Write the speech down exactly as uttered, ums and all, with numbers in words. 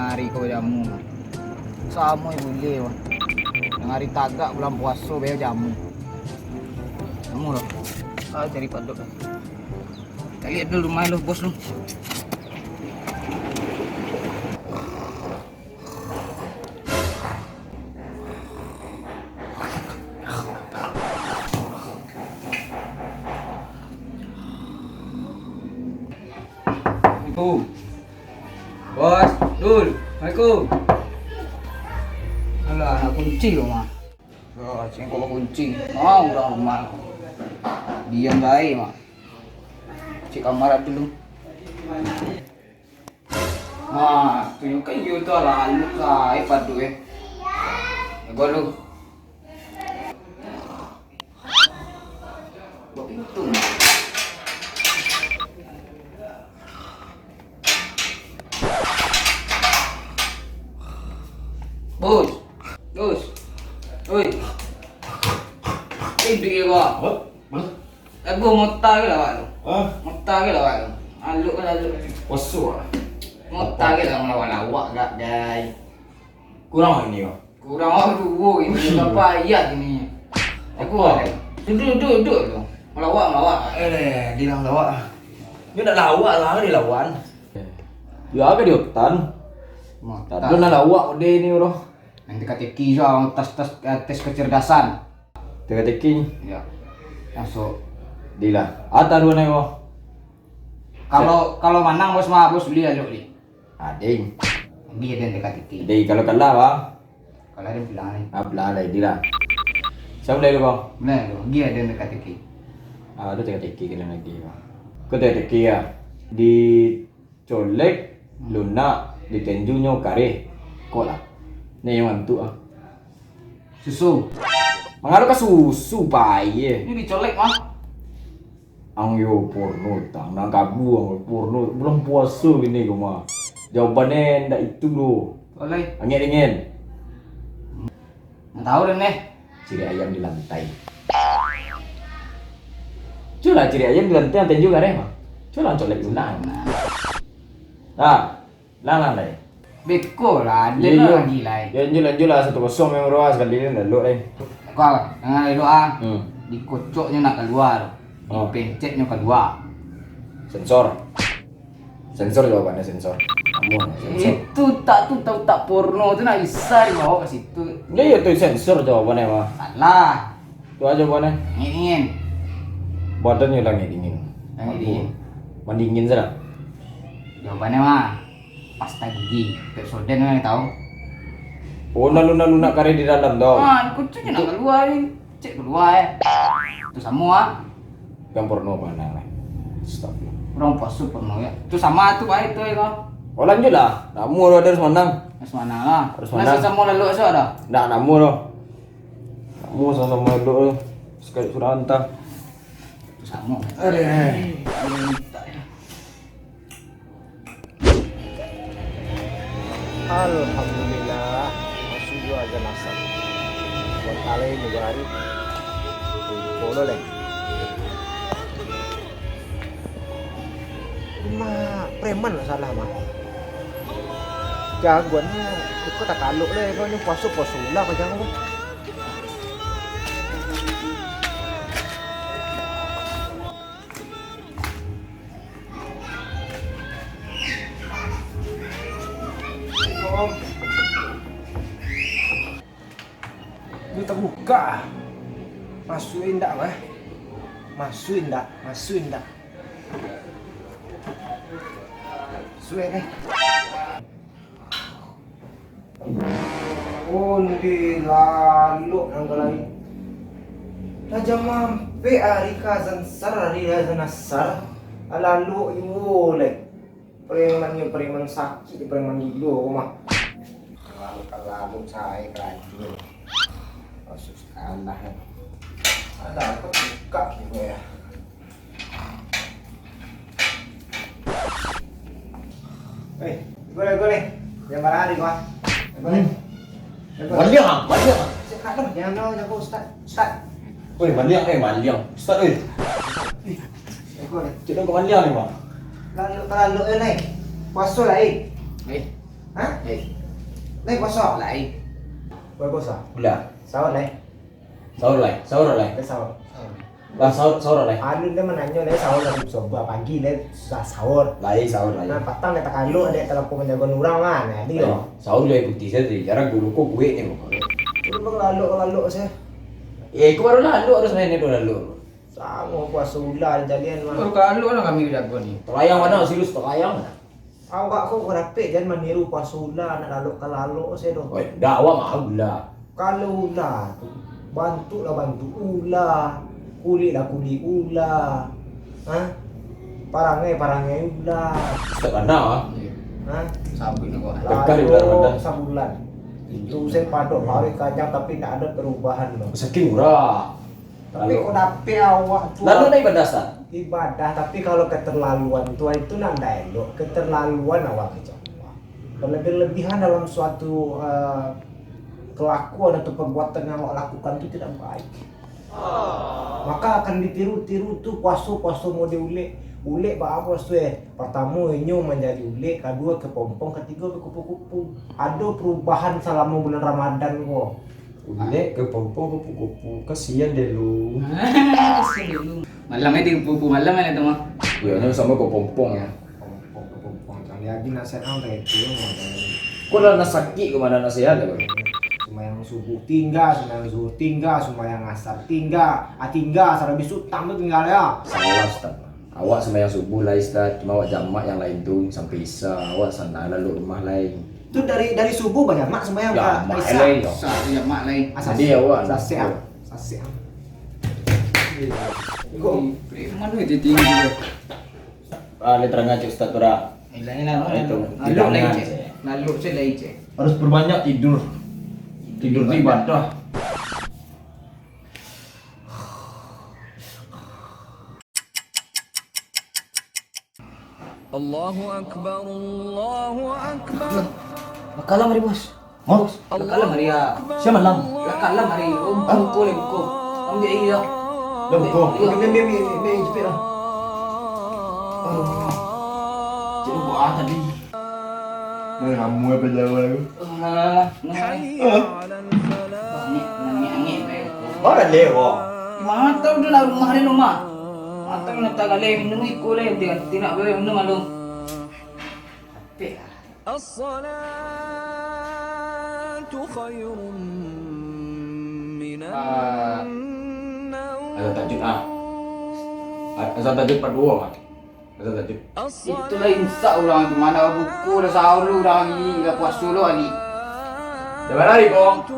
Ari ko jamu. Samo buliah, wah. Nan ari tagak bulan puaso, bae jamu. Jamu lo. Ah, cari padok. Kita lihat dulu rumah lo, bos lo. Assalamualaikum. Bos, Dul. Assalamualaikum. Alah, nak kunci lo, mah. Oh, cengkok kunci. Ah, urang rumah. Diam bae, mah. Cek kamar dulu. Wah, tu nyo kan iyo tu, alah, alun sae padu, eh. Jago lu. Buka pintu. Bos. Bos. Oi. Eh, duit ko. Hah? Hah? Lagu mota ke lawak tu? Hah? Mota ke lawak tu? Aluk ke aluk? Kosong ah. Mota ke lah lawak-lawak gak, gai. Kurang ini kau. Kurang awak duo ini, berapa ayat ini? Aku apa? Duduk, duduk, duduk tu. Melawak, melawak. Eh, dia bilang lawak. Dia nak lawak lah, dia lawan. Ya, agak di hutan. Mata. Tak ada nak lawak deh ini, bro. Nanti kateki juga, tes, tes, tes kecerdasan. Teka-teki. Ya. Masuk. Dilah. Ata dua nai ko. Kalau, kalau manang bos mah, bos beli ajo beli. Ading. Beli ada teka-teki. Ding, kalau kalah, bang. Kalah ada pulang ni. Ah, pulang lah, dilah. Siapa mulai dulu, bang? Mulai dulu. Beli ada teka-teki. Ah, ada teka-teki kena lagi, bang. Kau teka-teki ya. Di Colek, lunak, ditenjunyo kareh. Kok lah. Ni yang mantuk ah. Susu. Mangaruh ka susu, pai, eh. Ini dicolek, mah. Ang yo porno, tang. Nang kabu, ang porno. Bulan puaso gini ko, mah. Jawabannyo ndak itu, doh. Boleh. Angek dingin. Nggak tahu deh, neh. Ciri ayam di lantai. Culah ciri ayam di lantai, lantai juga deh, mah. Culah colek lunak. Nah. Nah, nah, nah, deh. Beko lah, ada. Iya, lah iya. Lagi lah. Ya, lanjut, lanjut lah, satu kosong memang, bro, sekali ni dah elok, deh. Kau, jangan elok ah. Hmm. Dikocoknya nak keluar. Oh. Dipencetnya keluar. Sensor. Sensor jawabannyo, sensor. Amun, sensor. Itu tak tu, tak, tak porno tu nak bisa dibawa ke situ. Dia ya tu sensor jawabannyo, mah. Salah. Tu aja jawabannyo. Angek dingin. Badannyo lah angek dingin. Angek dingin. Mandingin saja. Jawabannyo mah pasta gigi. Pepsodent kan tahu. Oh, lalu, lalu nak kareh di dalam tu. Ah, kucingnya nak keluar ni. Cek keluar, eh. Tu samo ah. Kan porno pandang lah. Stop. Orang puaso porno ya. Tu sama tu baik tu ya kau. Oh, lanjut lah. Namu tu ada harus menang. Harus menang lah. Harus menang. Sama lalu esok ada. Ndak namu tu. Namu sama-sama duduk tu. Sekali sudah hantar. Tu samo. Aduh. Alhamdulillah, masuk juo azan asar. Buat alai mudo hari. Polo leh. Cuma preman lah salah mah. Jagoannyo, iko takalok leh, kau ni puaso-puaso lah kau jago. Itu tabuka. Masuak indak, mah? Masuak indak? Masuak indak? Masuak, eh. Onde lalok nan ka lai. Lah jam ampek ari ka azan asar, ari azan asar. Lalok juo lai. Preman ni preman sakik, preman gilo ko mah. Terlalu, terlalu sae karajo. Masuk salah. Ada apa buka gitu ya? Eh, iko, iko ni. Yang mana hari kau? Iko ni. Hmm. Iko ni. Baliak ah, baliak ah. Cek kat tu, jangan tahu jago ustaz. Ustaz. Woi, baliak eh, baliak. Ustaz eh. Iko ni. Cek dong kau baliak ni, Bang. Lalu, lalu eh ni. Puaso lah eh. Eh. Hah? Lai. Lai puaso? Lai. Lai puaso? Lah. Sahur lai. Sahur lai. Sahur lai. Lai sahur. Lah sahur, sahur lai. Alun den mananyo lai sahur lai, coba pagi lai susah sahur. Lai sahur lai. Nah, patang lai takalok dek talampau manjago urang lah. Nah, jadi yo. Sahur lai putiah sajo, jarang gulu ko kuek ni. Gulu ko lalok-lalok sajo. Eh, ko baru lalok harus main itu lalok. Samo puaso ulah jadian mah. Baru kalok lah kami jago ni. Terayang mana, serius terayang mana? Awak ko dapek jan maniru puaso ulah, nak lalok ka lalok se doh. Oi, ndak, awak mah ulah. Kalau ulah tu, bantuak lah bantuak ulah, kulik lah kulik ulah. Ha? Parangai, parangai ulah. Ustaz Rana, ah. Ha? Sabun awak. Lalok sabulan. Itu se padok hari kajang tapi ndak ado perubahan doh. Saking murah. Tapi kok dapek awak tu. Lalu nak ibadah, Ustaz? Ibadah, tapi kalau keterlaluan tu, itu nan ndak elok. Keterlaluan awak kecek. Berlebih-lebihan dalam suatu, eh, kelakuan atau perbuatan yang awak lakukan tu tidak baik. Maka akan ditiru-tiru tu puaso-puaso model ulek. Ulek baa puaso, eh? Pertamo, inyo manjadi ulek, kaduo, kepompong, katigo, bekupu-kupu. Ado perubahan salamo bulan Ramadan ko. Ulek, kepompong, kupu-kupu, kasian deh lu. Kasian deh lu. Malam aja dikupu-kupu, malam aja tu mah. Yo, nyo samo kepompong ya. Kepompong, kepompong. Jangan lagi nasihat ang tadi tu, mau tadi. Kok lah nak sakik, kok mana nasihat ya, Bang? Sembahyang subuh tinggal, sembahyang zuhur tinggal, sembahyang asar tinggal. Ah, tinggal, asar habis utang tu tinggal ya. Salah, Ustaz. Awak sembahyang subuh lai, Ustaz, cuma awak jamak yang lain tu sampai isya, awak sanang lalu rumah lai. Tu dari, dari subuh banyak mak sembahyang ka isya. Jamak lai, yo. Sa-, jamak lai. Asar. Jadi awak sasek, ah. Sasek, ah. Iko. Preman tu tinggi tu. Ah, lai terang aja Ustaz tu dah. Ilang, ilang, ah, itu. Lalu lai je. Lalu je lai je. Harus perbanyak tidur. Tidur tu ibadah. Allahu Akbar, Allahu Akbar. Lah kalam hari, Bos. Hah? Bos, lah kalam hari ya. Sia malam? Lah kalam hari. Om, hah? Buko lah, buko. Ambiak aia. Lah buko. Iyo. Ambiak, ambiak, ambiak, ambiak, ambiak, cepat lah. Aduh. Cik buko ah tadi. Main ramu apa jawa tu? Alah, alah, alah. Hah? Angek, angek, angek, baik. Baru dah lewat. Mantap tu lah rumah dia, rumah. Mantap nak tak galeh minum iko leh, dia tidak boleh minum malu. Capek lah. As-salatu khairun minan naum. Azan tahajud, ah. Azan tahajud part dua, ah. Azan tahajud. Itulah insa urang tu, mana buku dah sahur lu, urang ni dah puasa lu, Ali. Dah bana, Iko?